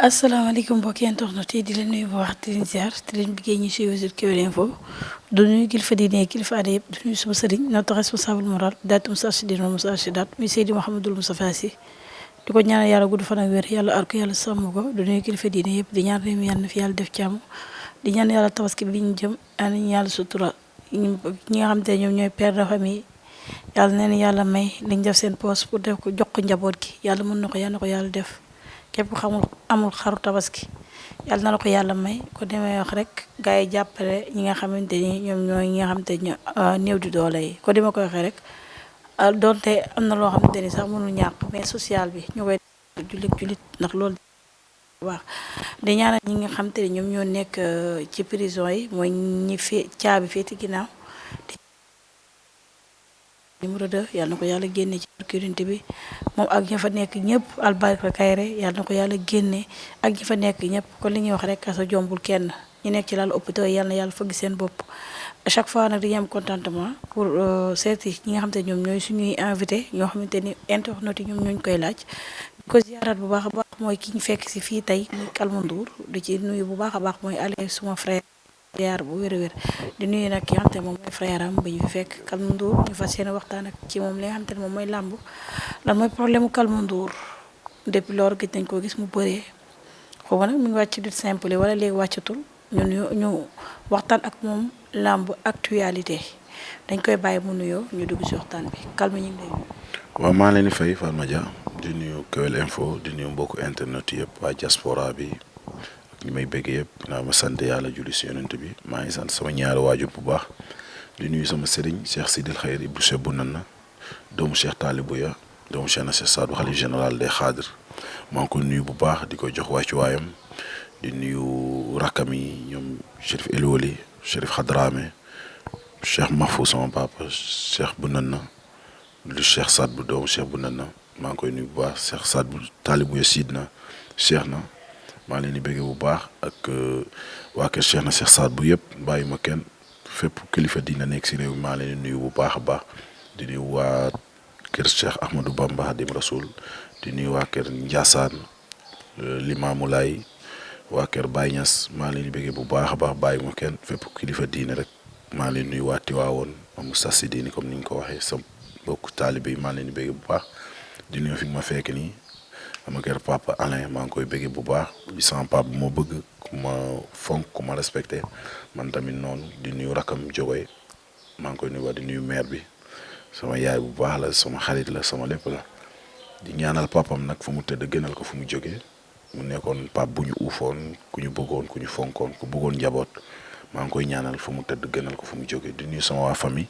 asalaamaaleykum mbokki internet yi di leen nuyu bu wax di leen ziar di leen bëggee ñu suivre sur Kewel Info du nuyu kilifa diine kilifa aada yëpp du nuyu suma sëriñ notre responsable moral daatu Moustarchidine wa Moustarchidaat muy Seydi Mouhamadul Moustapha Sy di ko ñaanal yàlla gudd fan ak wér yàlla aar ko yàlla sàmm ko du nuyu kilifa diine yëpp di ñaan réew mi yàlla na fi yàlla def jàmm di ñaan yàlla tabaski bi ñu jëm nañu yàlla sutura ñi nga xam te ñoom ñooy père de famille yàlla neen yàlla may liñ def seen poste pour def ko jox ko njaboot gi yàlla mën na ko yàlla na ko yàlla def képp xamul amul xaru tabaski yàlla na la ko yàlla may ko demee wax rek gars yi jàppale ñi nga xamante ni ñoom ñooy ñi nga xamante ni néew di doole yi ko dima koy waxee rek donte am na loo xamante ni sax mënul ñàkk mais social bi ñu koy jullit ndax loolu waaw di ñaanal ñi nga xamante ni ñoom ñoo nekk ci prison yi mooy ñi fi caabi fii ci ginnaaw numéro 2 yàlla na ko yàlla génne ci sécurité bi moom ak ña fa nekk ñëpp albarka kayre yàlla na ko yàlla génne ak ñi fa nekk ñëpp kon li ñuy wax rek sa jombul kenn ñu nekk ci laal hôpital yàlla na yàlla fëgg seen bopp à chaque fois nag dañuy am contentement pour seeti ñi nga xamante ne ñoom ñooy suñuy invité ñoo xamante ni internautes yi ñoom ñooñu koy laaj ko ziarat bu baax a baax mooy ki ñu fekk si fii tey muy Calme Ndour di ci nuyu bu baax a baax mooy Aliou suma frère yaar bu wér-wér di nuyu nag ki nga xamante ne moom mooy frère am bi ñu fi fekk Calme Ndour ñu fas yéene waxtaan ak ci moom li nga xamante ne moom mooy làmb lan mooy problème mu Calme Ndour depuis loolu gëj nañ koo gis mu bëree xaw ma nag mu ngi wàcc lutte simple wala léegi wàccatul ñu waxtaan ak moom làmb actualité dañ koy bàyyi mu nuyoo ñu dugg si waxtaan bi Calme ñu ngi lay nuyu. waaw maa leen di fay Fatma Dia di nuyu Kewel Info di nuyu mbokku internet yëpp waa diaspora bi. ñi may bëgg yëpp naa ma sant yàlla julli si yonent bi maa ngi sant sama ñaari waajur bu baax di nuyu sama sëriñ Cheikh Sidil Khayr Ibou Cheikh Bounana doomu Cheikh Talibouya doomu Cheikh na Cheikh Sadou xalif général des Khadr maa ngi ko nuyu bu baax di ko jox wàccuwaayam di nuyu rakkam yi ñoom Chérif Elwoli Chérif Khadrame Cheikh Mahfou sama papa Cheikh Bounana lu Cheikh Sad bu doomu Cheikh Bounana maa ngi koy nuyu bu baax Cheikh Sad bu Talibouya Sidna Cheikh na maa leen di bëggee bu baax ak waa kër Cheikh na Cheikh Saad bu yëpp bàyyi ma kenn fépp kilifa dina nekk si réew mi maa leen di nuyu bu baax a baax di nuyu waa kër Cheikh Ahmadou Bamba Hadim Rasoul di nuyu waa kër Ndiassane Limamou Laye waa kër Baye Niass maa leen di bëggee bu baax a baax bàyyi ma kenn fépp kilifa diine rek maa leen nuyu waa Tiwaawoon ma Moustarchidine comme ni ñu ko waxee sa mbokku taalibe yi maa leen di bëggee bu baax di nuyu fi ma fekk nii. sama kër papa Alain maa ngi koy bëggee bu baax di sama papa bu ma bëgg ku ma fonk ku ma respecté man tamit noonu di nuyu rakam Jogoy maa ngi koy nuyu di nuyu maire bi sama yaay bu baax la sama xarit la sama lépp la di ñaanal papam nag fu mu tëdd gënal ko fu mu jógee mu nekkoon pap bu ñu uufoon ku ñu bëggoon ku ñu fonkoon ku bëggoon njaboot maa ngi koy ñaanal fu mu tëdd gënal ko fu mu jógee di nuyu sama waa famille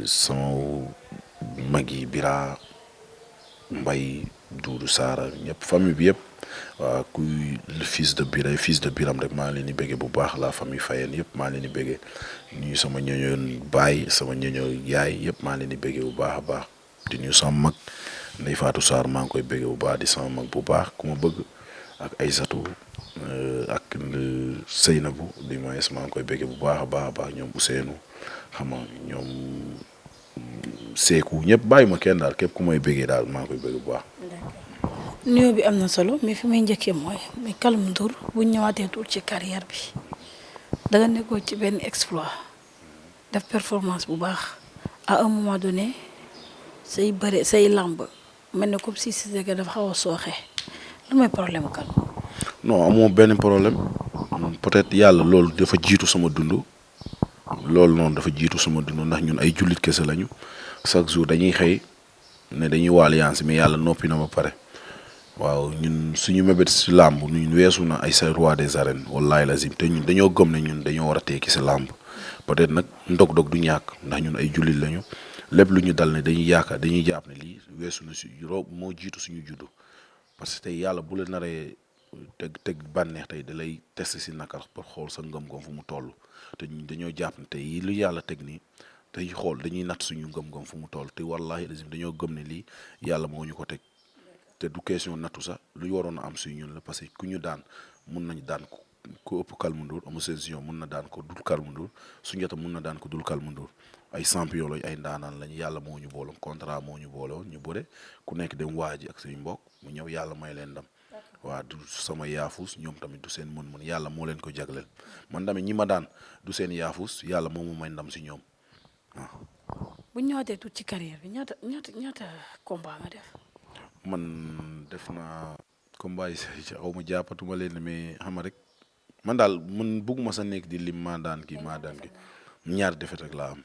sama mag yi Bira Mbay Duudu Saara ñëpp famille bi yëpp waa kuy le fils de Biram rek maa ngi leen di bëggee bu baax la famille Fayeen yëpp maa ngi leen di bëggee nuyu sama ñoñoon baay sama ñoño yaay yëpp maa ngi leen di bëggee bu baax a baax di nuyu sama mag Ndey Faatu Saar maa ngi koy bëggee bu baax di sama mag bu baax ku ma bëgg ak Aysatu ak Seynabu di moyes maa ngi koy bëggee bu baax a baax ñoom Ousseynou xam nga ñoom Seeku ñëpp bàyyi ma kenn daal képp ku may bëggee daal maa ngi koy bëgg bu baax. nuyoo bi am na solo mais fi may njëkkee mooy mais Calme Ndour bu ñu ñëwaatee tuut ci carrière bi da nga nekkoon ci benn exploit def performance bu baax à un moment donné say bëre say làmb mel ne comme si Siteu dafa xaw a sooxe lan mooy problème Calme. non amoo benn problème peut-être yàlla loolu dafa jiitu sama dund loolu noonu dafa jiitu sama dund ndax ñun ay jullit kese lañu chaque jour dañuy xëy ne dañuy waal yaan si mais yàlla noppi na ba pare waaw ñun suñu mébét si làmb ñun weesu na ay sa roi des arènes wallahi lazim te ñun dañoo gëm ne ñun dañoo war a tekki si làmb peut-être nag ndog-dog du ñàkk ndax ñun ay jullit lañu lépp lu ñu dal ne dañuy yaakaar dañuy jàpp ne lii weesu na si moo jiitu suñu juddu parce que tey yàlla bu la naree teg bànneex tey da lay test si nakar pour xool sa ngëm-ngëm fu mu toll te ñun dañoo jàpp ne tey lu yàlla teg nii tey xool dañuy natt suñu ngëm-ngëm fu mu toll te wallahi lazim dañoo gëm ne lii yàlla moo ñu ko teg te du question nattu sax lu ñu waroon a am suy ñun la parce que ku ñu daan mun nañ daan ko ëpp Kalmu Ndour Eumeu Sène mun na daan ko dul Kalmu Ndour Soundiata mun na daan ko dul Kalmu Ndour ay champion lañ ay ndaanaan lañ yàlla moo ñu booloon contrat moo ñu booloon ñu bëre ku nekk dem waaji ak suñu mbokk mu ñëw yàlla may leen ndam waaw du sama yaafus ñoom tamit du seen mën-mën yàlla moo leen ko jagleel man tamit ñi ma daan du seen yaafus yàlla moo ma may ndam si ñoom waaw. bu ñu ñëwaatee tuuti ci carrière bi ñaata combat nga def. man def naa combat yi xaw ma jàppatuma leen mais xam rek man daal man bëgguma sa nekk di lim maa daan kii ñaar defet rek laa am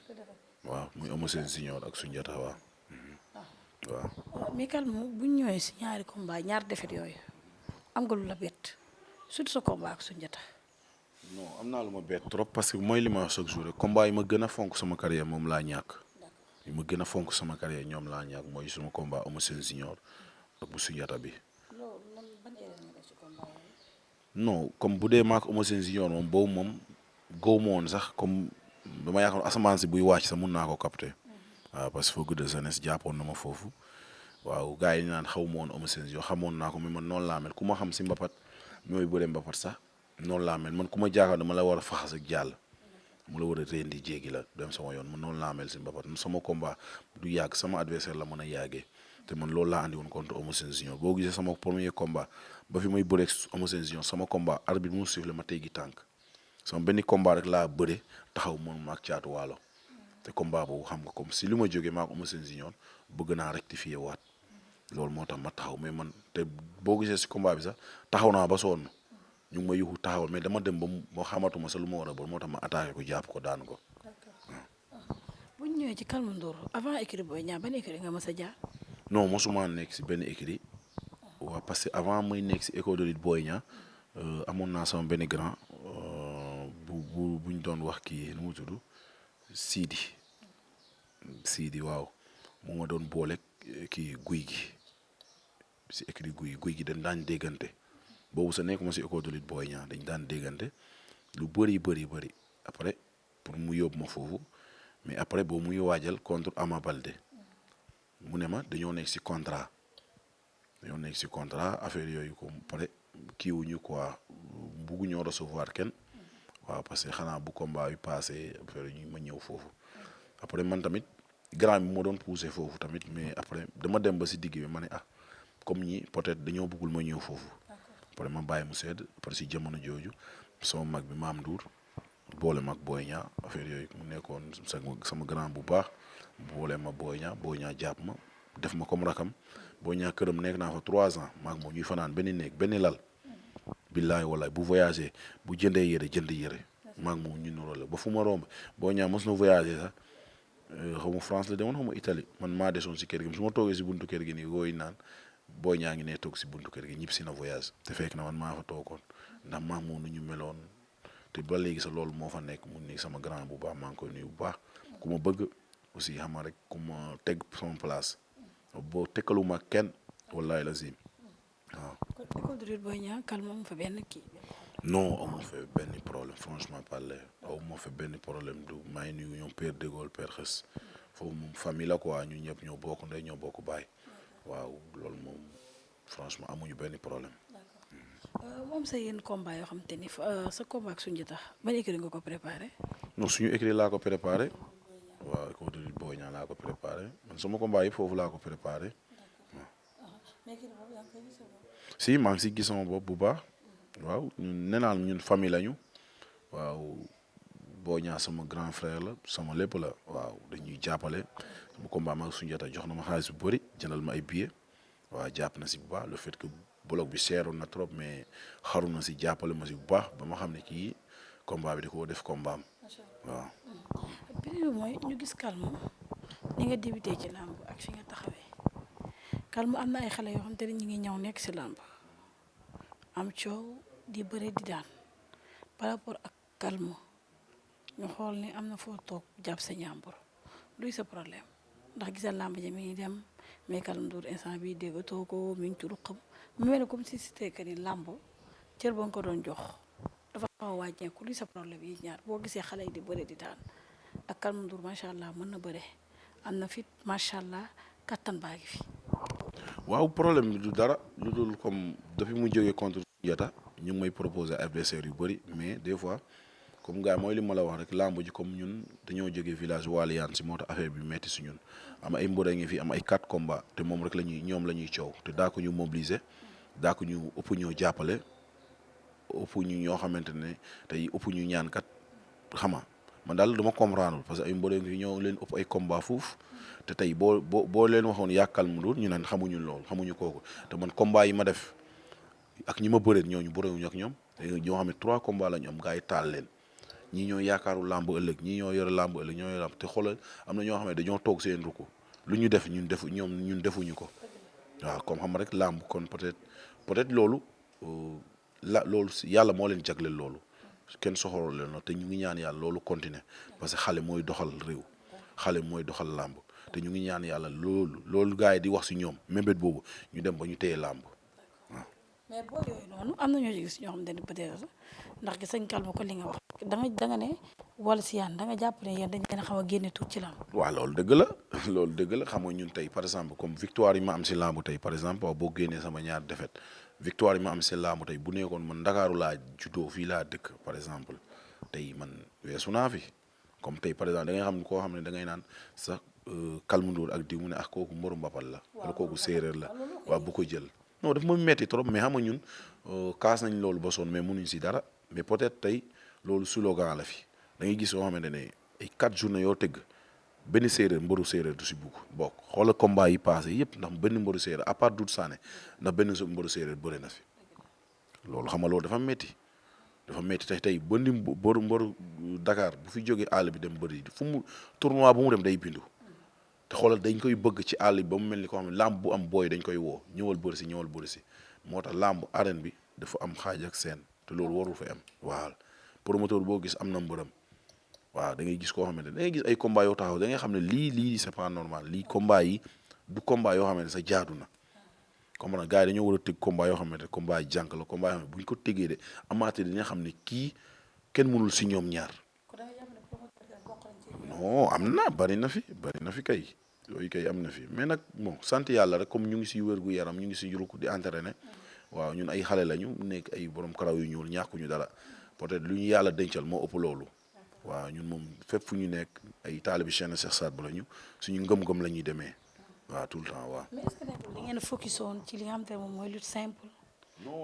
waaw muy Eumeu Sène Junior ak Soundiata waaw. waaw. mais Kalmu bu ñu ñëwee si ñaari combat ñaar defet yooyu am nga lu la bett surtout sa combat ak Soundiata. non am naa lu ma bett trop parce que mooy li ma wax chaque jour rek combat yi ma gën a fonk sama carrière moom laa ñàkk. yi ma gën a fonk sama carrière ñoom laa ñàkk mooy suma combat Eumeu Sène Junior ak bu Soundiata bi. non comme bu dee maak Eumeu Sène Junior moom boobu moom góob ma woon sax comme dama yaakaar asamaan si buy wàcc sax mun naa ko capter. waaw parce que feu de jeunesse jàppoon na ma foofu. waaw gars yi naan xaw ma woon Eumeu Sène Junior xamoon naa ko mais man noonu laa mel ku ma xam si mbapat ñooy bëree mbapat sax noonu laa mel man ku ma jaakaar dama la war a faxas ak jàll. mu la war a rendi jéggi la dem sama yoon man noonu laa mel si mbapat sama combat du yàgg sama adversaire la mën a yàggee te man loolu laa andi woon contre Eumeu Sène Junior boo gisee sama premier combat ba fi may bëreeg Eumeu Sène Junior sama combat arbitre mu siffle ma teggi tànk sama benn combat rek laa bëre taxaw moom maag caatu waalo te combat boobu xam nga comme si li ma jógee maag Eumeu Sène Junior bëgg naa rectifier waat loolu moo tax ma taxaw mais man te boo gisee si combat bi sax taxaw naa ba sonn ñu ngi ma yuxu taxawal mais dama dem ba mu xamatuma sa lu ma war a bon moo tax ma attaqué ko jàpp ko daan ko. bu ñu ñëwee ci Kalmu Ndour avant écurie Boy Niang ban écurie nga mës a jaar. non mosuma nekk si benn écurie waaw parce que avant may nekk si école de lutte Boy Niang amoon naa sama benn grand bu ñu doon wax kii nu mu tudd Sidi waaw moo ma doon boole kii guy gi si écurie guy gi dañ daan déggante. boobu sa nekkuma si école de lutte Boy Niang dañ daan déggante lu bëri après pour mu yóbbu ma foofu mais après boobu muy waajal contre Ama Baldé mu ne ma dañoo nekk si contrat affaire yooyu ko pare kiiwuñu quoi bugguñoo recevoir kenn waaw parce que xanaa bu combat yu passé affaire yi ma ñëw foofu après man tamit grand bi moo doon poussé foofu tamit mais après dama dem ba si digg bi ma ne comme ñi peut-être dañoo bëggul ma ñëw foofu. après ma bàyyi mu sedd après si jamono jooju sama mag bi Maam Ndour boole mag Boy Niang affaire yooyu mu nekkoon sama grand bu baax boole ma Boy Niang jàpp ma def ma comme rakam Boy Niang këram nekk naa fa 3 ans maag moom ñuy fanaan benn néeg benn lal billaay wallaay bu voyagé bu jëndee yére jënd yére maag moom ñu nuroo la ba fu ma romb Boy Niang mos na voyagé sax xaw ma France la demoon xaw ma Italie man maa desoon si kër gi su ma toogee si buntu kër gi nii wooyu naan Boy Niang ngi ne toog si buntu kër gi ñëpp si na voyage te fekk na man maa fa toogoon ndax maa moom nu ñu meloon te ba léegi sa loolu moo fa nekk mu nekk sama grand bu baax maa ngi koy nuyu bu baax ku ma bëgg aussi xam nga rek ku ma teg sama place boo tekkaluma kenn wallahi lazim waaw. kon école de lutte Boy Niang Kalmu amu fa benn kii. non amu fa benn problème franchement parler amu fa benn problème du maa ngi nuyu ñoom Père de Gaulle Père Xës foofu moom famille la quoi ñun ñëpp ñoo bokk ndey ñoo bokk baay. waaw loolu moom franchement amuñu benn problème. moom sa yenn combat yoo xam te ni sa combat ak Soundiata ban écurie nga ko préparé. non suñu écurie laa ko préparé waaw école de lutte Boy Niang laa ko préparé man sama combat yi foofu laa ko préparé si maa ngi si gis sama bopp bu baax waaw ñun nee naa ñun famille lañu waaw Boy Niang sama grand frère la sama lépp la waaw dañuy jàppale. sama combat ma ak Soundiata jox na ma xaalis bu bëri jëndal ma ay billets waaw jàpp na si bu baax le fait que bloc bi seeroon na trop mais xaru na si jàppale ma si bu baax ba ma xam ne kii combat bi da koo def combat am waaw. beneen bi mooy ñu gis Calme ni nga débuté ci làmb ak fi nga taxawee Calme am na ay xale yoo xam te ne ñu ngi ñëw nekk si làmb am coow di bëre di daan par rapport ak Calme ñu xool ni am na foo toog jàpp sa ñàmbur luy sa problème ndax gisal làmb ji mi ngi dem mais Calme Ndour instant bi déggatoo ko mi ngi ci ruqam mu mel ne comme si c'était que ni làmb cër ba nga ko doon jox dafa xaw a wàññeeku luy sa problème yi ñaar boo gisee xale yi di bëre di daan ak Calme Ndour macha allah mën na bëre am na fit macha allah kattan baa ngi fi. waaw problème bi du dara lu dul comme depuis mu jógee contre Yata ñu ngi may proposer adversaire yu bëri mais des fois comme gars mooy li ma la wax rek làmb ji comme ñun dañoo jógee village Waliyaan si moo tax affaire bi metti si ñun am ay mbër a ngi fi am ay 4 combats te moom rek ñoom la ñuy coow te daa ko ñu mobiliser daa ko ñu ëpp ñoo jàppale ëpp ñu ñoo xamante ne tey ëpp ñu ñaan kat xama man daal dama comprendre parce que ay mbër ngi fi ñoo leen ëpp ay combat fuuf te tey boo leen waxoon yàkkal mu dul ñu naan xamuñu lool xamuñu kooku te man combat yi ma def ak ñi ma bëreet ñooñu bëreewuñu ak ñoom te ñoo xam ne 3 combats la ñu am gars yi taal leen ñii ñoo yaakaaru làmb ëllëg ñii ñoo yore làmb ëllëg ñoo yore làmb te xoolal am na ñoo xam ne dañoo toog seen ruku lu ñu def ñun defuñu ko waaw comme xam rek làmb kon peut-être loolu loolu yàlla moo leen jagleel loolu kenn soxoroo leen te ñu ngi ñaan yàlla loolu continuer parce que xale mooy doxal réew xale mooy doxal làmb te ñu ngi ñaan yàlla loolu gars yi di wax si ñoom mébét boobu ñu dem ba ñu téye làmb waaw. mais boo yooyu noonu am na ñoo ci gis ñoo xam ne peut-être ndax gis nañ Calme ko li nga wax da nga ne wala si yaan da nga jàpp ne yéen dañ leen a xaw a génne tuut ci làmb. waaw loolu dëgg la loolu dëgg la xam nga ñun tey par exemple comme victoire yi ma am si làmb tey par exemple waaw boo génnee sama ñaar défaite victoire yi ma am si làmb tey bu nekkoon man Ndakaaru laa juddoo fii laa dëkk par exemple tey man weesu naa fi comme tey par exemple da ngay xam ne koo xam ne da ngay naan sax Calme Ndour ak diw mu ne ak kooku mboru mbapal la wala kooku séeréer la waaw bu ko jël non daf ma metti trop mais xam nga ñun kaas nañ loolu ba sonn mais mënuñ si dara mais peut-être tey loolu slogan la fi da ngay gis yoo xamante ne ay 4 journées yoo tëgg benn séeréer mbëru séeréer du si bokk xoola combat yi passé yëpp ndax benn mbëru séeréer à part Doudou Sané ndax benn mbëru séeréer bëre na fi loolu xam nga loolu dafa metti tey bëndi mbëru Dakar bu fi jógee àll bi dem bëri fu mu tournoi bu mu dem day bindu te xoolal dañ koy bëgg ci àll bi ba mu mel ni ko xam ne làmb bu am booy dañ koy woo ñëwal bëri si moo tax làmb arène bi dafa am xaaj ak seen te loolu warul fa am waaw promoteur boo gis am na mbërëm waaw da ngay gis koo xamante ne da ngay gis ay combat yoo taxaw da ngay xam ne lii c'est pas normal lii combat yi du combat yoo xamante ne sa jaadu na comme nag gars yi dañoo war a tëgg combat yoo xamante ne combat yi jànk la combat yoo xam ne bu ñu ko tëggee de amaate dina xam ne kii kenn mënul si ñoom ñaar non am na bari na fi kay yooyu kay am na fi mais nag bon sant yàlla rek comme ñu ngi si wér gu yaram ñu ngi si rukk di entraîner waaw ñun ay xale lañu nekk ay borom karaw yu ñuul ñàkkuñu dara peut-être lu ñu yàlla dencal moo ëpp loolu waaw ñun moom fépp fu ñu nekk ay taalibi Cheikh Saad Bou lañu suñu ngëm-ngëm la ñuy demee waaw tout le temps waaw. mais est-ce que nekkul da ngeen a focus woon ci li nga xamante ne moom mooy lutte simple.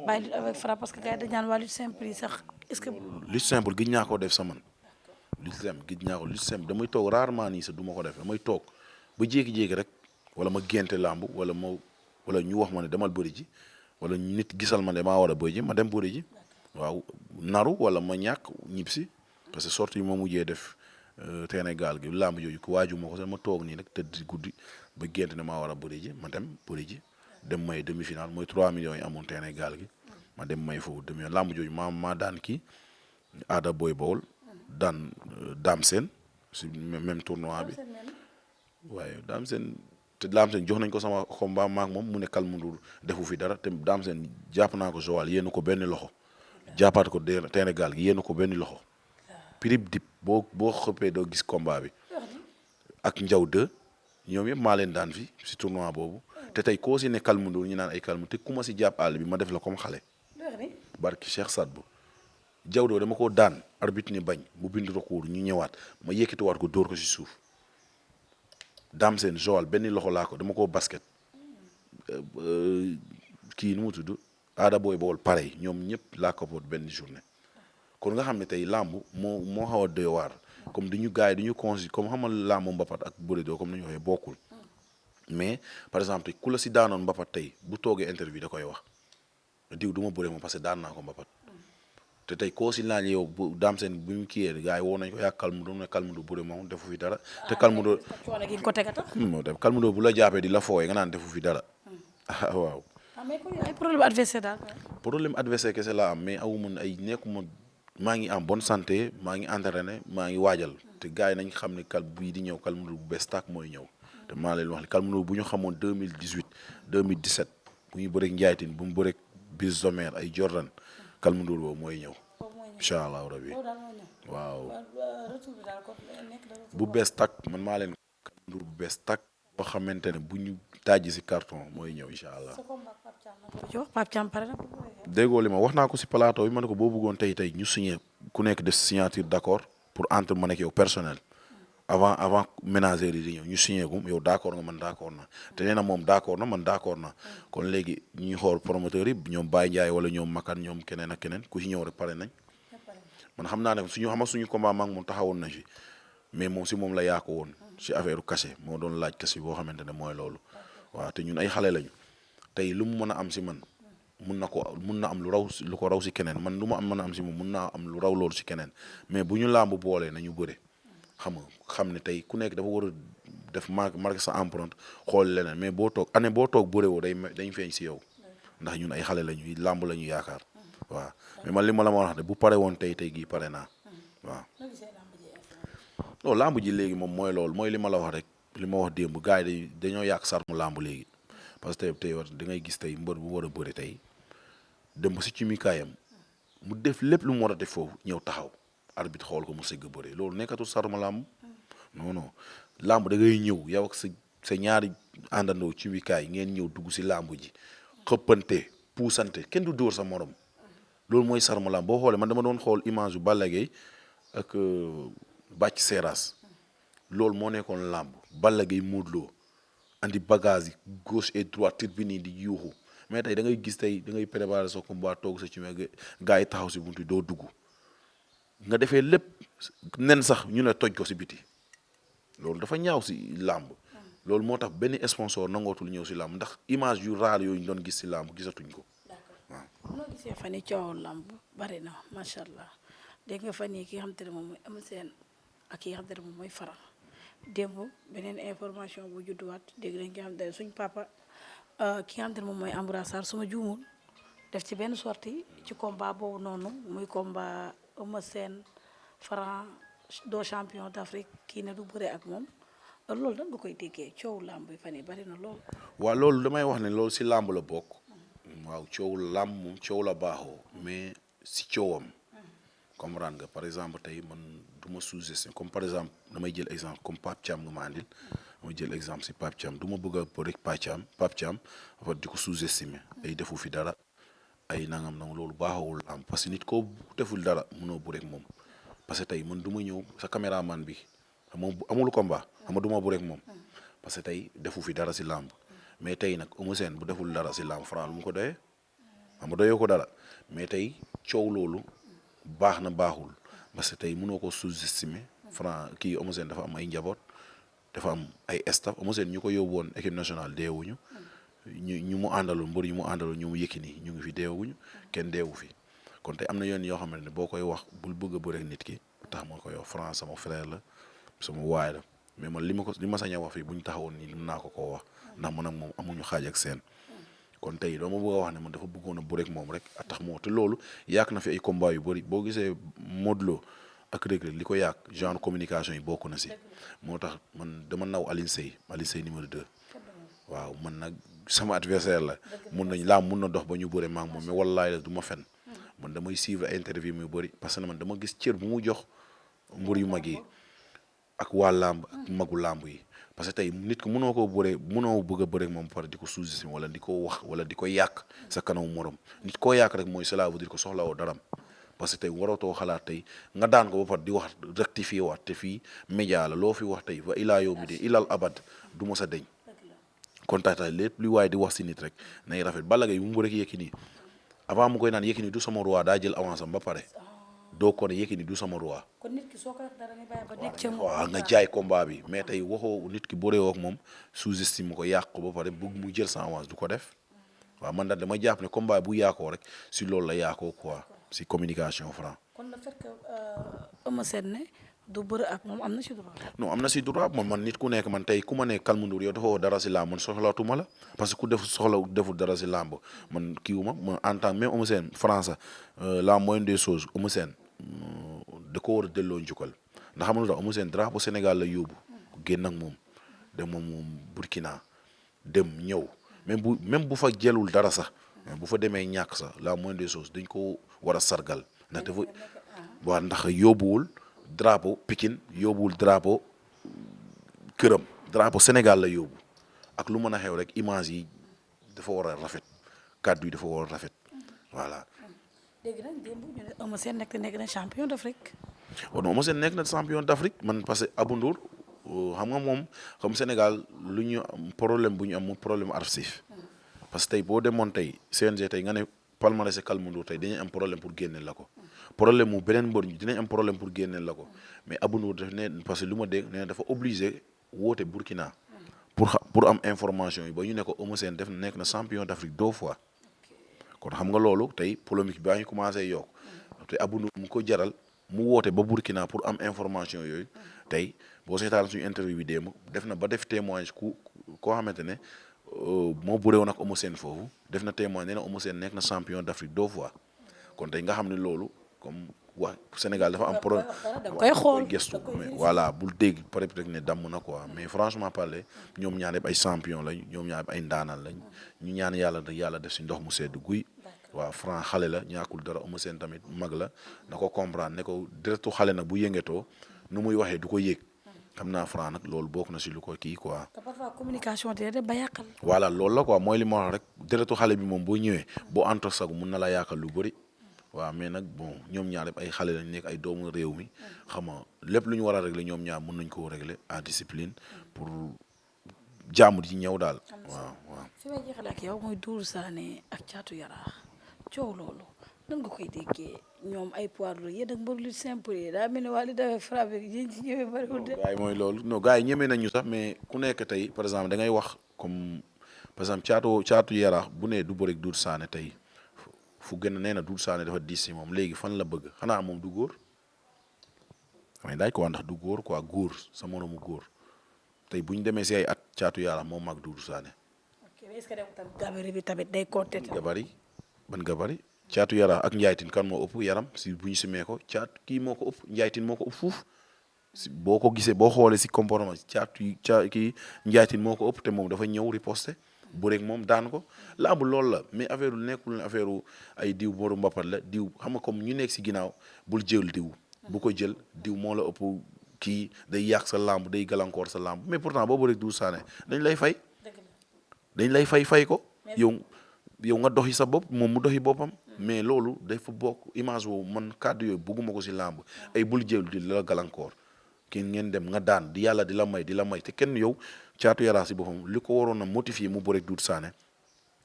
bàyyi lutte avec frappe parce que gars yi dañu naan waa lutte simple yi sax est-ce que. lutte simple gis ñaa ko def sa man lutte simple gis ñaa ko lutte simple damay toog rarement nii sax du ma ko def damay toog ba jékki-jékki rek wala ma génte làmb wala ñu wax ma ne demal bëri ji wala nit gisal ma ne maa war a bëri ji ma dem bëri ji waaw naru wala ma ñàkk ñib si parce que sortie yi ma mujjee def terrain gaal gi làmb jooju ko waaju ma ko sax ma toog nii rek tëdd guddi ba gént ne maa war a bëri ji ma dem bëri ji dem may demi-finale mooy 3 millions yi amoon terrain gaal gi ma dem may foofu demi làmb jooju maa daan kii Aada Boy Bawol daan Dame Sène si même tournoi bi waaye Dame Sène te Dame Sène jox nañ ko sama combat maak moom mu ne Calme Ndour defu fi dara te Dame Sène jàpp naa ko Joal yéen ko benn loxo jàppaat ko terrain gaal gi yéen ko benn loxo pirip dip boo xëppee doo gis combat bi ak njaw 2 ñoom yëpp maa leen daan fi si tournoi boobu te tey koo si ne Calme Ndour ñu naan ay Calme te ku ma si jàpp àll bi ma def la comme xale barki Cheikh Saad Bou jaw doo dama ko daan arbitre ni bañ mu bind recours ñu ñëwaat ma yëkkatiwaat ko dóor ko si suuf Dame Sène Joal benn loxo laa ko dama koo basket kii nu mu tudd Aada Boy Bawol pareil ñoom ñëpp laa ko benn journée kon nga xam ne tey làmb moo xaw a doy waar comme duñu gars yi duñu consi comme xamal làmb mbapat ak bëre doo comme nañu waxee bokkul mais par exemple ku la si daanoon mbapat tey bu toogee interview da koy wax diw du ma bëre moom parce que daan naa ko mbapat te tey koo si laaj yow bu daam seen bu ñu kiiyee gars yi woo nañ ko yaa Kalmundo ne Kalmundo bëre moom defu fi dara te Kalmundo coono gi ko teg a tax. moo def Kalmundo bu la jàppee di la fooyee nga naan defu fi dara waaw. mais kon ay problème adversaire daal. problème adversaire kese laa am mais awu ma ay nekkuma maa ngi en bonne santé maa ngi entraîné maa ngi waajal te gars yi nañ xam ne kal bii di ñëw Kalmundo bu bees tàkk mooy ñëw te maa leen wax ne Kalmundo bu ñu xamoon 2018 2017 bu ñu bëreeg Ndiaye Tine bu mu bëreeg Bis Zomer ay Jordan Kalmundo boobu mooy ñëw incha allahu rabi waaw bu bees tàkk man maa leen Kalmundo bu bees tàkk boo xamante ne bu ñu tàjji si carton mooy ñëw incha allah. Pape Thiam pare na. déggoo li ma wax naa ko si plateau bi ma ne ko boo bëggoon tey ñu signé ku nekk def signature d'accord pour entre man ak yow personnel avant ménagères yi di ñëw ñu signé ko yow d'accord nga man d'accord na te nee na moom d'accord na man d'accord na kon léegi ñuy xool promoteurs yi ñoom Baye Ndiaye wala ñoom Makan ñoom keneen ak keneen ku si ñëw rek pare nañ man xam naa ne suñu combat maag moom taxawoon na si mais moom si moom la yaa ko woon si affaire cachet moo doon laaj cachet boo xamante ne mooy loolu waaw te ñun ay xale lañu tey lu mu mën a am si man mun na am lu ko raw si keneen man lu ma am mën a am si moom mun naa am lu raw loolu si keneen mais bu ñu làmb boolee nañu bëre xam ne tey ku nekk dafa war a def marqué sa empreinte xool leneen mais boo toog bëre woo dañ feeñ si yow ndax ñun ay xale lañu làmb la ñu yaakaar waaw mais man li ma la ma wax de bu pare woon tey gii pare naa waaw. non làmb ji léegi moom mooy loolu mooy li ma la wax rek li ma wax démb gars yi dañoo yàq sarmu làmb léegi parce que tey da ngay gis tey mbër bu war a bëri tey dem ba si cimikaayam mu def lépp lu mu war a def foofu ñëw taxaw arbitre xool ko mu sëgg bëri loolu nekkatul sarmu làmb non làmb da ngay ñëw yow ak sa ñaari àndandoo cimikaay ngeen ñëw dugg si làmb ji xëppante puusante kenn du dóor sa morom loolu mooy sarmu làmb boo xoolee man dama doon xool image yu Balla Gaye ak Bathie Seras loolu moo nekkoon làmb Balla Gaye Modou Lo andi bagage yi gauche et droite tribune yi di yuuxu mais tey da ngay gis tey da ngay préparer sa combat toog sa ci mais gars yi taxaw si buntu doo dugg nga defee lépp nen sax ñu ne toj ko si biti loolu dafa ñaaw si làmb loolu moo tax benn sponsor nangootul ñëw si làmb ndax image yu raar yooyu ñu doon gis si làmb gisatuñ ko waaw. noo gisee fan yii coowul làmb bari na macha allah dégg nga fan yii ki nga xam te ne moom mooy Eumeu Sène ak ki nga xam te ne moom mooy Franc démb beneen information bu judduwaat dégg nañ ki nga xam te ne suñ papa ki nga xam te ne moom mooy Ambroise Sarr suma juumul def ci benn sortie ci combat boobu noonu muy combat Eumeu Sène Franc doo champion d'Afrique kii ne du bëre ak moom loolu da nga koy déggee coowu làmb bi fan yii bari na lool. waaw loolu damay wax ne loolu si làmb la bokk. waaw coow làmb moom coow la baaxoo mais si coowam comprendre nga par exemple tey man du ma sous-estimer comme par exemple damay jël exemple comme Pape Thiam nga ma andil damay jël exemple si Pape Thiam du ma bëgg a bëri Pape Thiam di ko sous-estimer ay defu fi dara ay nangam loolu baaxawul làmb parce que nit koo deful dara mënoo bëri ak moom parce que tey man du ma ñëw sa caméraman bi moom amul combat xam nga du ma bëri ak moom parce que tey defu fi dara si làmb mais tey nag Eumeu Sène bu deful dara si làmb Franc lu mu ko doyee xam nga doyoo ko dara mais tey coow loolu baax na baaxul parce que tey mënoo ko sous-estimer Franc kii Eumeu Sène dafa am ay njaboot dafa am ay staff Eumeu Sène ñu ko yóbbu woon équipe nationale deewuñu ñu mu àndaloon mbër ñu mu àndaloon ñu mu Yékini ñu ngi fi deewuñu kenn deewu fi kon tey am na yoon yoo xamante ne boo koy wax bul bëgg a bëre ak nit ki tax ma koy wax Franc sama frère la sama waay la mais man li ma sañ a wax fii bu ñu taxawoon nii mën naa ko koo wax ndax man ak moom amuñu xaaj ak seen kon tey dama bëgg a wax ne man dafa bëggoon a bëre ak moom rek a tax moo te loolu yàq na fi ay combat yu bëri boo gisee Modou Lo ak Reug Reug li ko yàq genre communication yi bokk na si moo tax man dama naw Alioune Seye numéro 2 waaw man nag sama adversaire la mun na dox ba ñu bëre maak moom mais wallaay la du ma fen man damay suivre ay interview yu bëri parce que man dama gis cër bu mu jox mbër yu mag yi ak waa làmb ak magu làmb yi parce que tey nit ko mënoo bëgg a bëre moom pare di ko sous-estimer wala di ko wax wala di ko yàq sa kanamu morom nit koo yàq rek mooy cela veut dire que soxlawoo daram parce que tey waratoo xalaat tey nga daan ko ba pare di wax rectifier waat te fii média la loo fi wax tey wa ilaa yow mi de ilal abad du mos a deñ kon tey lépp lu waaye di wax si nit rek nay rafet Balla Gaye bu mu rek Yékini avant mu koy naan Yékini du sama roi daa jël avance am ba pare doo ko ne Yékini du sama roi. kon nit ki soo ko def dara nga bàyyi ba dégg ca moom waaw nga jaay combat bi mais tey waxoo nit ki bëree ak moom sous-estime ko yàq ko ba pare bëgg mu jël sa avance du ko def waaw man daal dama jàpp ne combat bu yaakoo rek si loolu la yaakoo quoi. si communication Franc. kon le fait que Eumeu Sène ne du bëre ak moom am na ci droit. non am na si droit man nit ku nekk man tey ku ma ne Calme Ndour yow dafa dara si làmb man soxlaatuma la parce que ku deful dara si làmb man kiiwuma ma en tant même Eumeu Sène France la moindre des choses Eumeu Sène da ko war a delloo njukkal ndax xam nga lu tax Eumeu Sène drapeau Sénégal la yóbbu génn ak moom dem moom Burkina dem ñëw même bu fa jëlul dara sax bu fa demee ñàkk sax la moindre des choses dañ ko war a sargal ndax dafa waa ndax yóbbuwul drapeau Pikine yóbbuwul drapeau këram drapeau Sénégal la yóbbu ak lu mën a xew rek image yi dafa war a rafet kàddu yi dafa war a rafet voilà. dégg nañ démb ñu ne Eumeu Sène nekk na champion d'Afrique. non Eumeu Sène nekk na champion d'Afrique man parce que Abou Ndour xam nga moom comme Sénégal lu ñu am problème bu ñu am mu problème archive parce que tey boo demoon tey CNG tey nga ne palmarès Calme Ndour tey dañuy am problème pour génneel la ko problème mu beneen mbër ñi dinañ am problème pour génneel la ko mais Abou Ndour daf ne parce que lu ma dégg ne dafa obligé woote Burkina pour am information yi ba ñu ne ko Eumeu Sène nekk na champion d'Afrique 2 fois kon xam nga loolu tey polémique baa ngi commencé yokk te Abou Ndour mu ko jaral mu woote ba Burkina pour am information yooyu tey boo seetaan suñu interview bi démb def na ba def témoignage koo xamante ne moo bëre woon ak Eumeu Sène foofu def na témoignage nee na Eumeu Sène nekk na champion d'Afrique 2 fois kon tey nga xam ne loolu comme wax Sénégal dafa am problème koy xool gestu mais voilà bul dégg peut-être rek ne damm na quoi mais franchement parler ñoom ñaar yëpp ay champion lañ ñoom ñaar yëpp ay ndaanaan lañ ñu ñaan yàlla def si ndox mu sedd guy waaw Franc xale la ñaakul dara Eumeu Sène tamit mag la na ko comprendre ne ko deretu xale nag bu yëngatoo nu muy waxee du ko yëg xam naa Franc nag loolu bokk na si lu ko kii quoi. te parfois communication dina dem ba yàqal. voilà loolu la quoi mooy li ma wax rek deretu xale bi moom boo ñëwee boo anto sagu mun na la yàqal lu bëri waaw mais nag bon ñoom ñaar yëpp ay xale lañ nekk ay doomu réew mi xam nga lépp lu ñu war a régler ñoom ñaar mën nañ koo régler en discipline pour jàmm di ñëw daal. waaw. fi may jeexal ak yow mooy Doudou Sané ak Thiatou Yarakh coow loolu nan nga koy déggee ñoom ay poids lourds yéen ak mbër lu simple yi daa mel ni waa li dafay frappé yéen ci ñëwee bariwul de. gars yi mooy loolu non gars yi ñeme nañu sax mais ku nekk tey par exemple da ngay wax comme par exemple Thiatou Yarakh bu nee du bëreeg Doudou Sané tey fu gën a nee na Doudou Sané dafa diis si moom léegi fan la bëgg xanaa moom du góor damay daaj ko wax ndax du góor quoi góor sa moromu góor tey bu ñu demee si ay at Thiatou Yarakh moom mag Doudou Sané. ok est-ce que gabarit bi tamit day compter. ban gabarit Thiatou Yarakh ak Ndiaye Tine kan moo ëpp yaram si bu ñu simee ko kii moo ko ëpp Ndiaye Tine moo ko ëpp fuuf si boo ko gisee boo xoolee si comportement kii Ndiaye Tine moo ko ëpp te moom dafa ñëw riposte bu rek moom daan ko làmb loolu la mais affaire lu nekkul ne affaire ay diw boru mbapat la diw xam nga comme ñu nekk si ginnaaw bul jël diw bu ko jël diw moo la ëpp kii day yàq sa làmb day gàllankoor sa làmb mais pourtant boobu rek Doudou Sané dañ lay fay ko yow nga doxi sa bopp moom mu doxi boppam mais loolu dafa bokk image woowu man kàddu yooyu bugguma ko si làmb ay bul jël di la gàllankoor kenn ngeen dem nga daan di yàlla di la may te kenn yow Thiatou Yarakh si boppam li ko waroon a motiver mu bëre Doudou Sané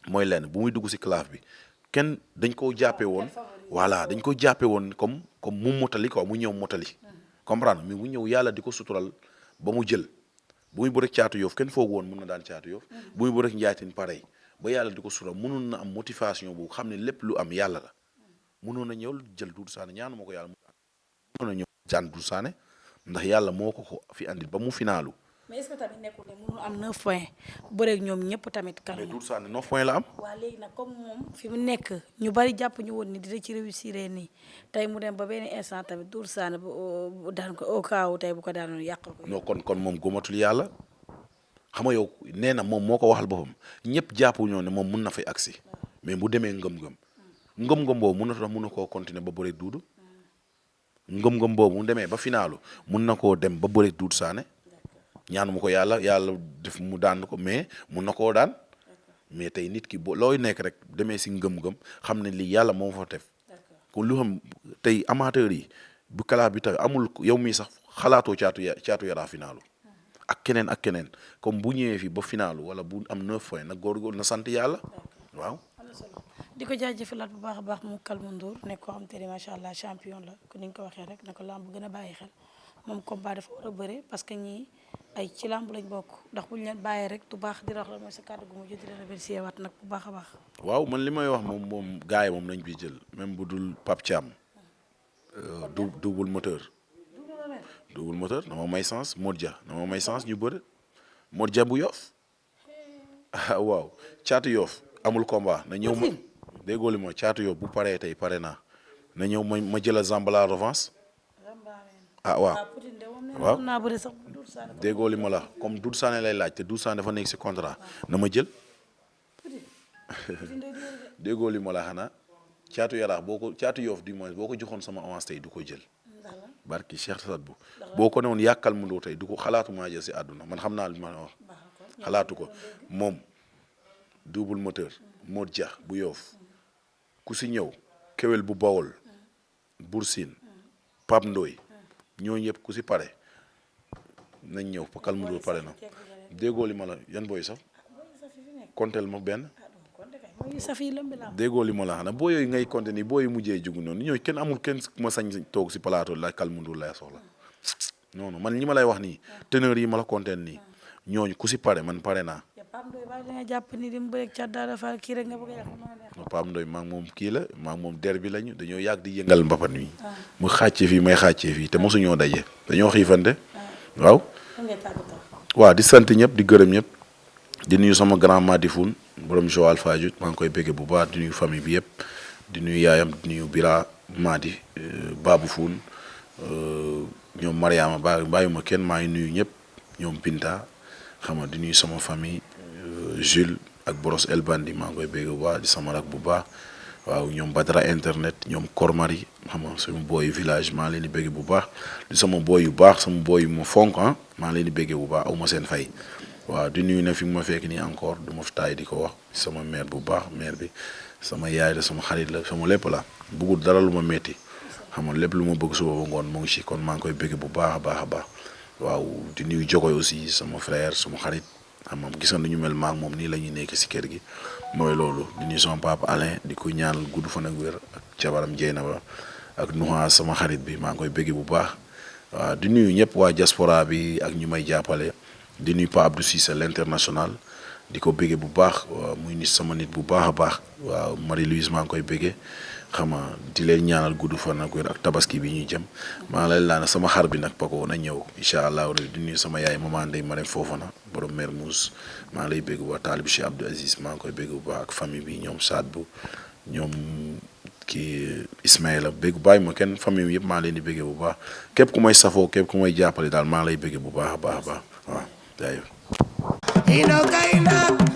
mooy lenn bu muy dugg si classe bi kenn dañ ko jàppee woon voilà dañ ko jàppee woon comme mu motali quoi mu ñëw motali comprendre mais mu ñëw yàlla di ko sutural ba mu jël bu muy bëre Thiatou Yoff kenn foog woon mun na daan Thiatou Yoff bu muy bëre Ndiaye Tine pareil ba yàlla di ko sutural mënoon na am motivation bu xam ne lépp lu am yàlla la mënoon na ñëw jël Doudou Sané ñaanu ma ko yàlla mënoon na ñëw jaan Doudou Sané ndax yàlla moo ko fi andil ba mu finaalu. mais est-ce que tamit nekkul ne mënul am 9 points bëreeg ñoom ñëpp tamit. mais Doudou Sané 9 points la am. waaw léegi nag comme moom fi mu nekk ñu bari jàpp ñu woon ni dina ci réussir nii tey mu dem ba benn instant tamit Doudou Sané bu daan ko au cas où tey bu ko daanoon yàqal ko. non kon moom gëmatul yàlla xam nga yow nee na moom moo ko waxal boppam ñëpp jàppu ñoo ne moom mun na fay agsi mais bu demee ngëm-ngëm boobu mun na koo continuer ba bëreeg Doudou. ngëm-ngëm boobu mu demee ba finaalu mun na koo dem ba bëreeg Doudou Sané ñaanu ma ko yàlla def mu daan ko mais mun na koo daan mais tey nit ki looy nekk rek demee si ngëm-ngëm xam ne lii yàlla moo fa def kon lu xam tey amateur yi bu kalaat bi tax amul yow mii sax xalaatoo Thiatou Yarakh finaalu ak keneen comme bu ñëwee fii ba finaalu wala bu am 9 points nag góor na sant yàlla waaw. di ko jaajëfalaat bu baax a baax mu Calme Ndour nekk koo xam te ne macha allah champion la ko ni nga ko waxee rek na ko lamb gën a bàyyi xel moom combat dafa war a bëre parce que ñii ay ci làmb lañ bokk ndax buñ leen bàyyee rek du baax di wax la mooy sa kàddu gu mujj di la remercier waat nag bu baax a baax. waaw man li may wax moom gars yi moom nañ bi jël même bu dul Pape Thiam double moteur. double moteur na ma may sens Modja na ma may sens ñu bëre Modja bu Yoff waaw caatu Yoff amul combat na ñëw ma déggoo li ma caatu Yoff bu paree tey pare naa na ñëw ma jëla Zambala revanche waaw déggoo li ma la comme Doudou Sané lay laaj te Doudou Sané dafa nekk si contrat na ma jël déggoo li ma la xanaa caatu yaraax caatu Yoff du moins boo ko joxoon sama avance tey du ko jël barki Cheikh Sadbou boo ko newoon yàkkal mu ndoo tey du ko xalaatu maa jël si àdduna man xam naa li ma wax xalaatu ko moom double moteur Modja bu Yoff ku si ñëw Kewel bu Bawol Boursine Pape Ndoy ñooñu yëpp ku si pare nañ ñëw pakal mu ndoo pare na déggoo li ma la yan booy sax konteel ma benn déggoo li ma la xanaa boo yooyu ngay compter nii boo yu mujjee jugu noonu ñooy kenn amul kenn ma sañ toog si plateau la kalmundu lay soxla non non man ñi ma lay wax nii teneur yi ma la compter nii ñooñu ku si pare man pare naa. Pape Ndoye maa ngi moom kii la maa ngi moom der bi lañu dañoo yàgg di yëngal mbapat mi mu xàccee fii may xàccee fii te mosuñoo daje dañoo xiifante waaw. waaw di sant ñëpp di gërëm ñëpp di nuyu sama grand Madi Foun borom Joal Fadiouth maa ngi koy bëggee bu baax di nuyu famille bi yëpp di nuyu yaayam di nuyu Bira Madi Babou Foun ñoom Mariama bàyyuma kenn maa ngi nuyu ñëpp ñoom Binta xam nga di nuyu sama famille Jules ak Boros El Bandi maa ngi koy bëggee bu baax di sama rak bu baax waaw ñoom Badara internet ñoom Kormari xam nga sama booy village maa leen di bëggee bu baax di sama booy yu baax sama booy yu ma fonk maa leen di bëggee bu baax aw ma seen fay. waaw di nuyu na fi mu ma fekk nii encore du ma fi taay di ko wax sama mère bu baax mère bi sama yaay la sama xarit la sama lépp la bëggul dara lu ma metti xam nga lépp lu ma bëgg suba ba ngoon mu ngi ci kon maa ngi koy bëgg bu baax a baax a baax waaw di nuyu Jogoy aussi sama frère sama xarit xam nga gis nga ñu mel maa moom nii la ñuy nekk ci kër gi mooy loolu di nuyu sama papa Alain di ko ñaanal gudd fan ak wér ak jabaram Jeynaba ak Nuha sama xarit bi maa ngi koy bëgg bu baax waaw di nuyu ñëpp waa diaspora bi ak ñu may jàppale. di nuyu Pa Abdou Cissé l'international di ko béggee bu baax muy nit sama nit bu baax a baax waaw Marie Louise maa ngi koy béggee xam nga di leen ñaanal gudd fan ak wér ak tabaski bi ñuy jëm maa ngi lay laana sama xar bi nag Paco na ñëw incha allah di nuyu sama yaay maman Ndeye Marème Fofana borom Mermoz maa ngi lay bégg bu baax taalib Cheikh Abdou Aziz maa ngi koy bégg bu baax ak famille bi ñoom Saad bu ñoom kii Ismaïla bégg bàyyi ma kenn famille bi yëpp maa leen di béggee bu baax képp ku may safoo képp ku may jàppale daal maa ngi lay béggee bu baax a baax a baax waaw. Ain't no